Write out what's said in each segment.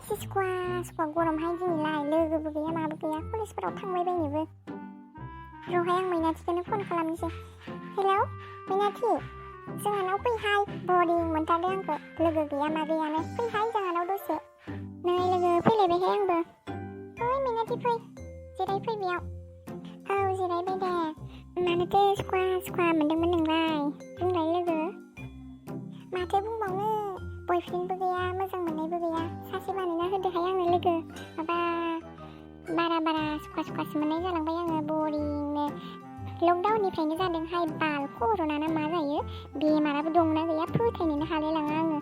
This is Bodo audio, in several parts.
सुखुवा गरमहाय दिनैलाय लोगोबो गैया माबो गैया कलेजफोराव थांबाय बायनोबो रहाय आं मैनाथिखौनो फन खालामनोसै। हेलौ मैनाथि जोंहानाव फैहाय बरिं मोनथारदों आंखौ लोगो गैया मा गैयानो फैहाय जोंहानाव दसे नै लोगो फैलायबायहाय आंबो ओइ मैनाथि फै जिरायफै बेयाव औ जिरायबाय दे मानोथो सुखुवा मोनदोंमोन नोंलाय बुंलाय लोगो माथो बुंबावनो बयफ्रेन्डबो गैया मोजां मोननायबो गैया सासे बानायना होदोहाय आंनो लोगो माबा बारा सुखुवासो मोननाय जालांबाय आङो बरिंनो लकडाउननिफ्रायनो जादोंहाय बाल कर'ना ना मा जायो बेमाराबो दंना गैया फोथायनोनो हालायलाङा आङो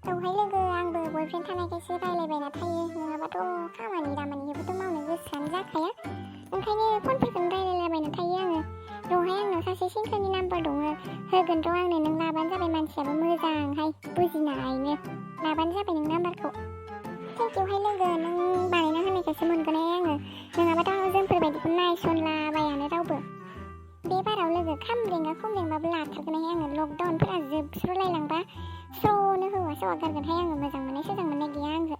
औहाय लोगो आंबो बयफ्रेन्ड थानायखायसो रायलायबायना थायो नङाबाथ' खामानि दामानिखौबोथ' मावनो गोसोआनो जाखाया ओंखायनो फनफोरखौनो रायलायलाबायना थायो आङो रहाय आंनाव सासे सेंग्रानि नाम्बार दङ होगोन र' आंनो नों लाबानो जाबाय मानसियाबो मोजांहाय बुजिनायनो लाबानो जाबाय नों नाम्बारखौ थेंकिउहाय लोगो नों बानायना होनायखायसो मोनगोनहाय आङो नङाबाथ' जोंफोरबायदिखौ नायसनलाबायानो रावबो बे बाराव लोगो खामब्रेंगा खुमब्रेंबाबो लाथारगोनहाय आङो लकडाउनफोरा जोबस्रुलायलांबा स्र'नो हौवा गारगोनहाय आङो मोजां मोननाय गैया आंजों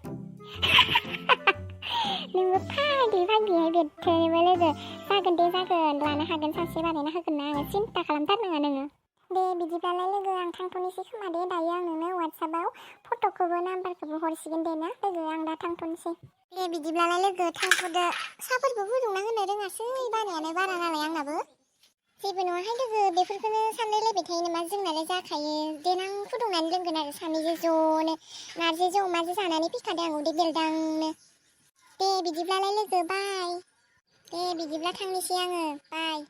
नोंबो फाग्लिहाय बेथोनोबो लोगो जागोन लानो हागोन सासे बानायना होगोन ना आङो सिन्था खालामथारनाङा नोङो दे बिदिब्लालाय लोगो आं थांथ'नोसै खोमा दे दायो आं नोंनो वाट्सएपआव फट'खौबो नाम्बारखौबो हरसिगोन दे ना लोगो आं दा थांथ'नोसै दे बिदिब्लालाय लोगो थांथ'दो साहाफोरबो फुदुंना होनो रोङासै बानायानो बारा नालाय आंनाबो जेबो नङाहाय लोगो बेफोरखौनो सानलायलायबाय थायो नामा जोंनालाय जाखायो देनां फुदुंनानै लोंगोन आरो सानैजों ज'नो नारजिजों अमाजों जानानै फैखादों आं उदै बेलदांनो दे बिदिब्लालाय लोगो बाय दे बिदिब्ला थांनोसै आङो बाय